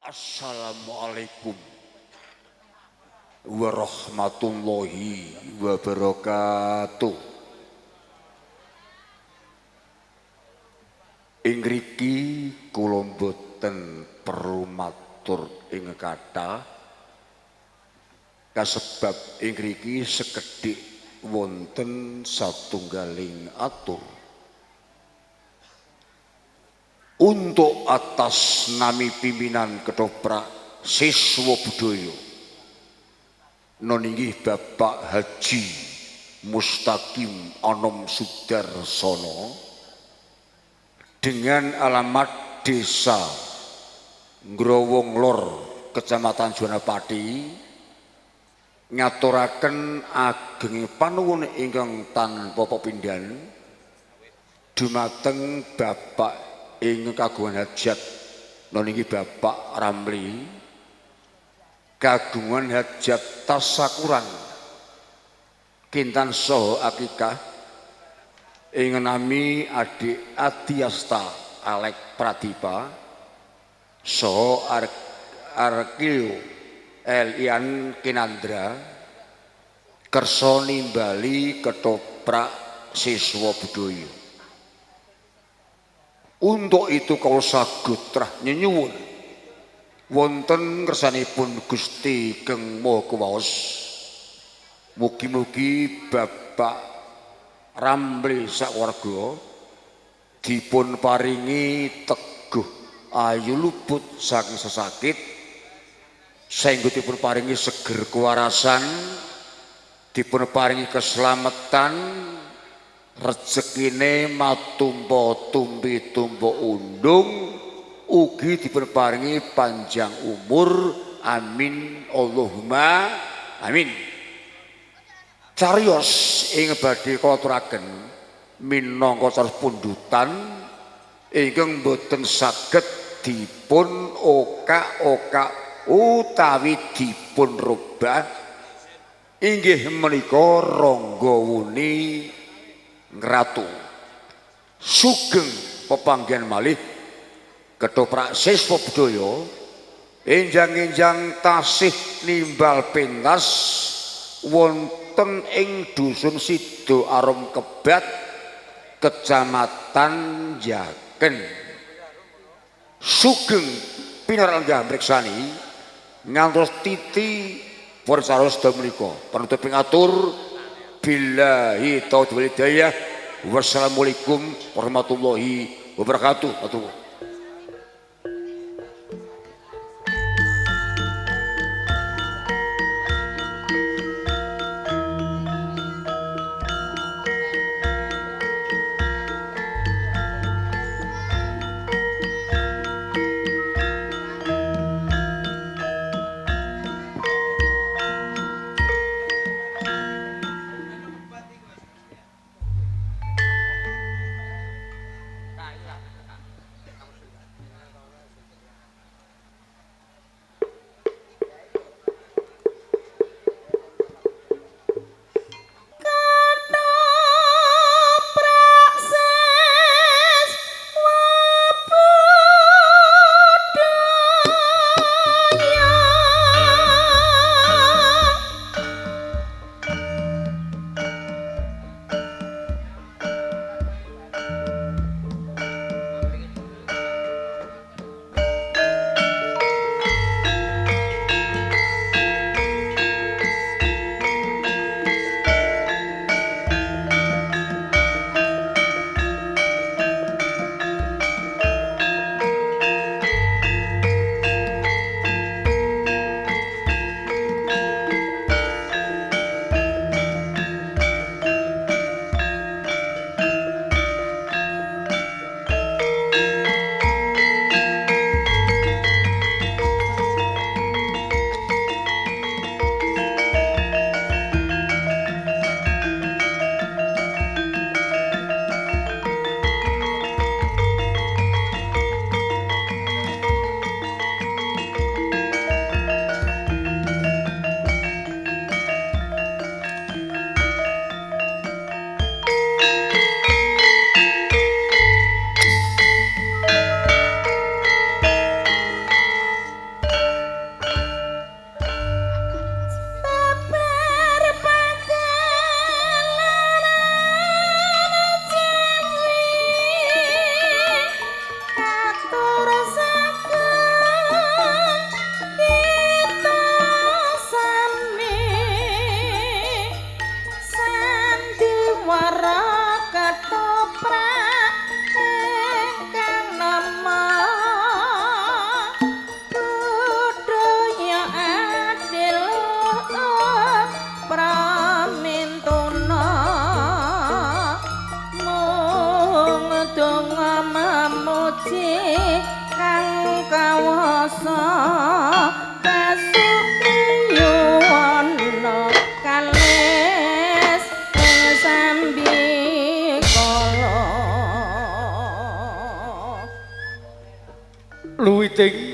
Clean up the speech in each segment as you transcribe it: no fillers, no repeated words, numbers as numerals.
Assalamualaikum warahmatullahi wabarakatuh. Ing ngriki kula mboten perlu matur ing kathah kasebab ing ngriki sekedhik wonten satunggaling atur. Untuk atas nami pimpinan ketoprak Siswa Budaya noninggih Bapak Haji Mustaqim Anom Sudarsono dengan alamat Desa Ngrowong Lor, Kecamatan Juwanapati, ngaturaken ageng panuwun ingkang tanpa pepindhan dumateng Bapak ing kagungan hajat noninggih Bapak Ramli, kagungan hajat tasakuran kintan saha akikah ing nami adik Adiasta Alek Pradipa saha Arkio Elian Kinandra kersa nimbali ketoprak Siswa Budaya. Untuk itu kawula sagut trah nyenyuwun wonten ngersanipun Gusti Kang Maha Kuwaos, mugi-mugi Bapak Ramli sakeluarga dipun paringi teguh ayu luput saking sesakit, saengga dipun paringi seger kewarasan, dipun paringi keselamatan, rezekine matumpa tumpi tumpa undung, ugi dipun paringi panjang umur. Amin Allahumma amin. Cariyos ing badhe kula aturaken minangka cariyos pundutan ingkang boten saged dipun okak-okak utawi dipun robah, inggih menika Ranggawuni Ngratu. Sugeng pepanggihan malih ketoprak Siswa Budaya enjang-enjang tasih nimbal pentas wonten ing dusun Sido Arum Kebat, Kecamatan Jaken. Sugeng pinarak lenggah mriksani ngantos titi para saros menika. Penutup atur billahi taufiq wal hidayah. Wassalamualaikum warahmatullahi wabarakatuh. Atur.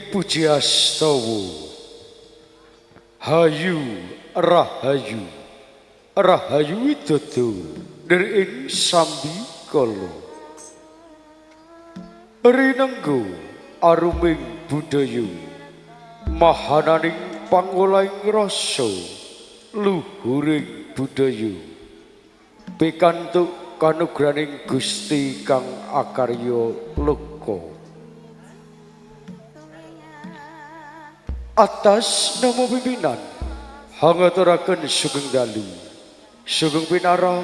Puji Astawa. Hayu Rahayu, Rahayu Widodo nir ing sambikala. Rinenggo aruming budaya, mahananing pangolahing rasa luhuring budaya. Pikantuk kanugrahaning Gusti kang akarya loka. Atas nama pimpinan hangaturaken sugeng dalu, sugeng pinara,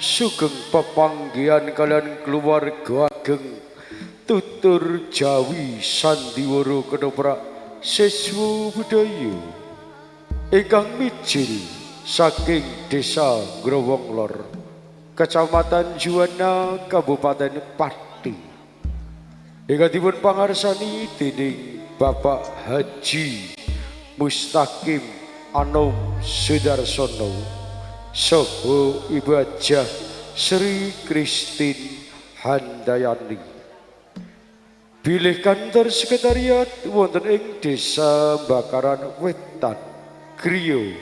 sugeng pepanggihan kalian keluarga ageng tutur Jawi sandiwara ketoprak siswa budaya ingkang mijil saking desa Growong Lor, Kecamatan Juwana, Kabupaten Pati. Ingkang dipun pangarsani dening Bapak Haji Mustaqim Anom Sudarsono saha Ibu Hajah Sri Christine Handayani. Bilih kantor sekretariat wonten ing Desa Bakaran Wetan, Griya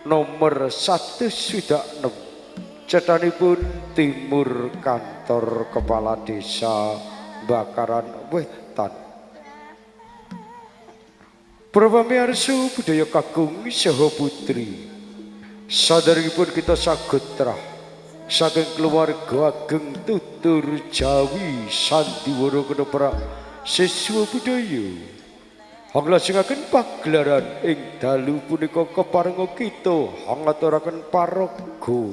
nomor 166, cethanipun timur kantor Kepala Desa Bakaran Wetan. Para pamirsa budaya kakung saha putri, saderengipun kita sagotrah saking keluarga ageng tutur Jawi sandiwara ketoprak siswa budaya. Hanglajengaken pagelaran ing dalu punika keparenga kita hangaturaken paraga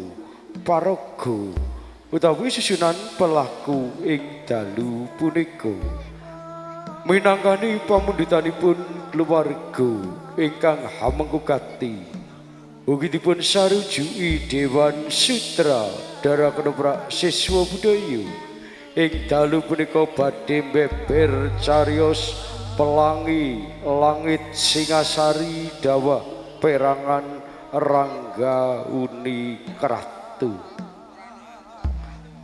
paraga utawi susunan pelaku ing dalu punika. Minangkani pamundutanipun keluarga ingkang hamengku gati, ugi dipun sarujuki Dewan Sutra Dara Ketoprak Siswa Budaya ing dalu punika badhe beber cariyos pelangi langit Singasari dawah perangan Rangga Uni Kratu.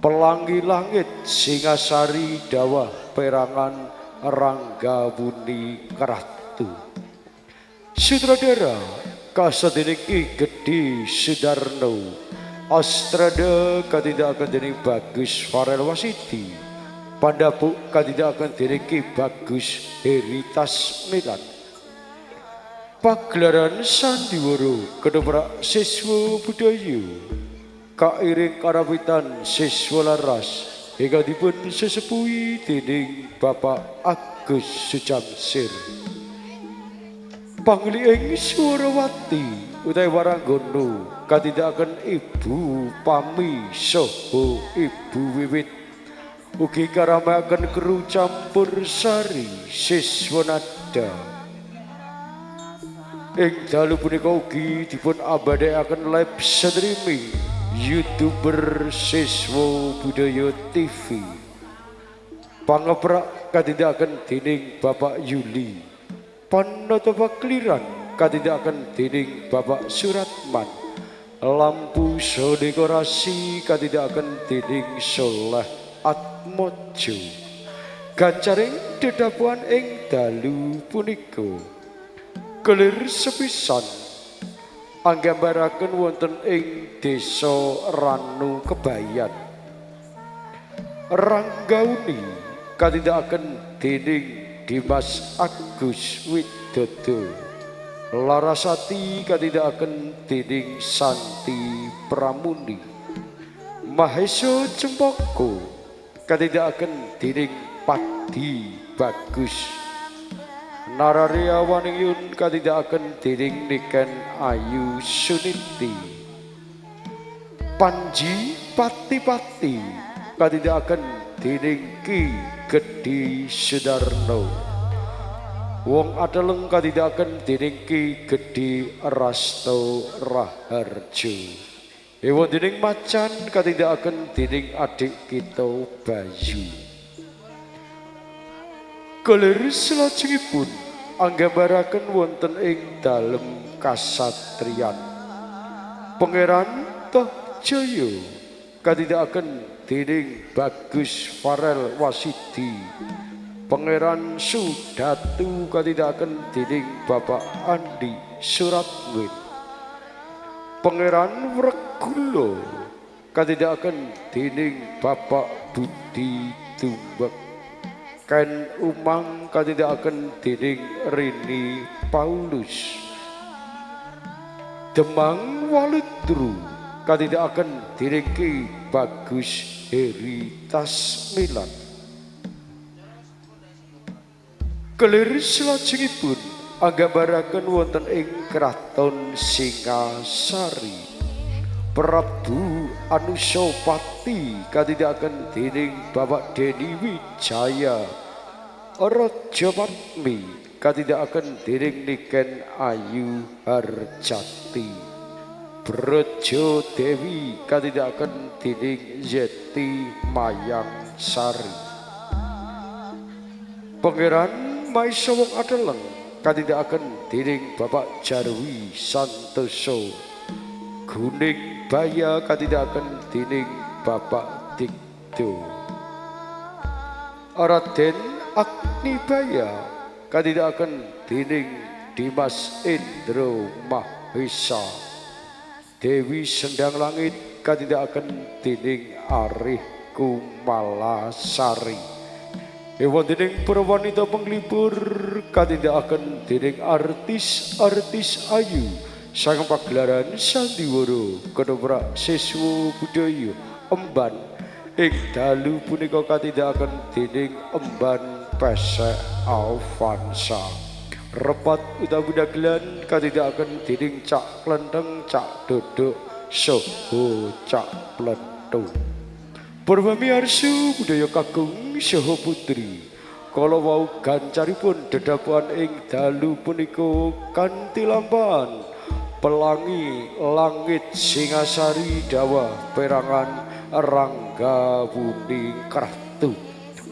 Pelangi langit Singasari dawah perangan Rangga Uni Kratu. Sutradara kasadening Ki Gedhe Sudarno, astrada katindakaken dening Bagus Farel Wasidi, pandhapuk katindakaken dening Ki Bagus Heritas Milan. Pagelaran sandiwara ketoprak siswa budaya kairing karawitan siswa laras ingkang dipun sesepuhi dening Bapak Agus Sucamsir. Pangliing Surawati utawi Waranggono katindakaken Ibu Pami saha Ibu Wiwit, ugi karamakaken kru campur sari siswa nada. Ing dalu punika ugi dipun abadekaken live streaming YouTuber Siswa Budaya TV. Pangeprak katindakaken dening Bapak Yuli, panata pakliran katindakaken dening Bapak Suratman, lampu saha dekorasi katindakaken dening Soleh Atmojo. Gancaring dedapuan ing dalu punika kelir sepisan anggambaraken wonten ing desa Ranu Kebayan. Ranggauni katindakaken dening Dimas Agus Widodo, Larasati katindakaken dening Santi Pramuni, Mahesa Cempaka katindakaken dening Padi Bagus, Nararya Waningyun katindakaken dening Niken Ayu Suniti, Panji Pati-Pati katindakaken dening Ki Gedhe Sudarno, Wong Ateleng katindakaken dening Ki Gedhe Rasto Raharjo, Ewa dening Macan katindakaken dening adik kita Bayu. Kelir salajengipun anggambaraken wonten ing dalem kasatriyan Pangeran Tohjaya katindakaken dening Bagus Farel Wasidi, Pangeran Sudatu katindakaken dening Bapak Andi Suratwin. Pangeran Wregula katindakaken dening Bapak Budi Tumbek. Ken Umang katindakaken dening Rini Paulus. Demang Waludru katindakaken dening Ki Bagus Heri Tasmilan. Kelir salajengipun anggambaraken wonten ing Kraton Singasari. Prabu Anusapati katindakaken dening Bapak Deni Wijaya. Raja Padmi katindakaken dening Niken Ayu Harjati. Braja Dewi katindakaken dening Yeti Mayang Sari. Pangeran Maisa Wong Ateleng katindakaken dening Bapak Jarwi Santoso. Guning Baya katindakaken dening Bapak Dikdo. Raden Agnibaya katindakaken dening Dimas Indro Mahesa. Dewi Sendang Langit katindakaken dening Arih Kumalasari. Wonten para wanita penglipur katindakaken dening artis-artis ayu saking pagelaran sandiwara ketoprak siswa budaya Emban ing dalu punika katindakaken dening Emban Pesek Avanza. Repat utawi dagelan katindakaken dening Cak Klenteng, Cak Dodok saha Cak Plentu. Purwamiarsa budaya kakung saha putri kala wau gancaripun dedapan ing dalu punika kanthi lampahan pelangi langit Singasari dawah perangan Rangga Wuning Kratu.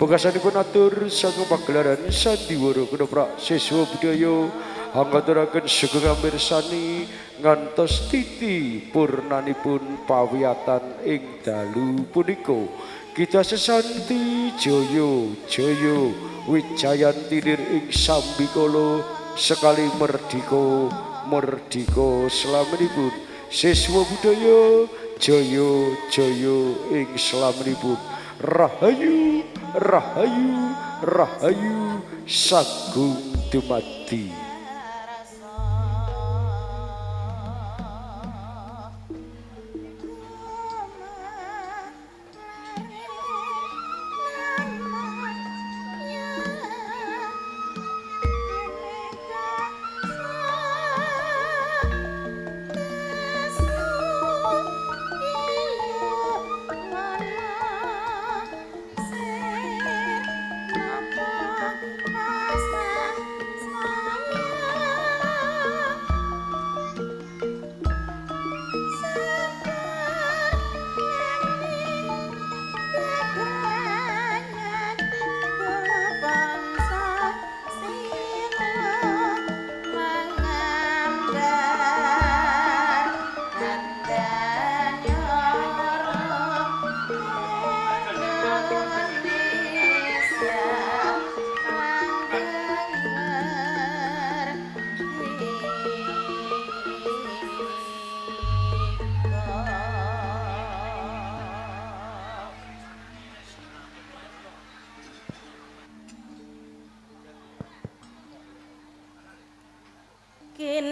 Pungkasanipun atur saking pagelaran sandiwara ketoprak siswa budaya hangaturaken sugeng mirsani ngantos titi purnanipun pawiyatan ing dalu punika. Kita sesanti jaya jaya wijayanti nir ing sambikala sekali merdika merdika slaminipun siswa budaya jaya jaya ing slaminipun. Rahayu rahayu rahayu sagung dumadi. Kinarto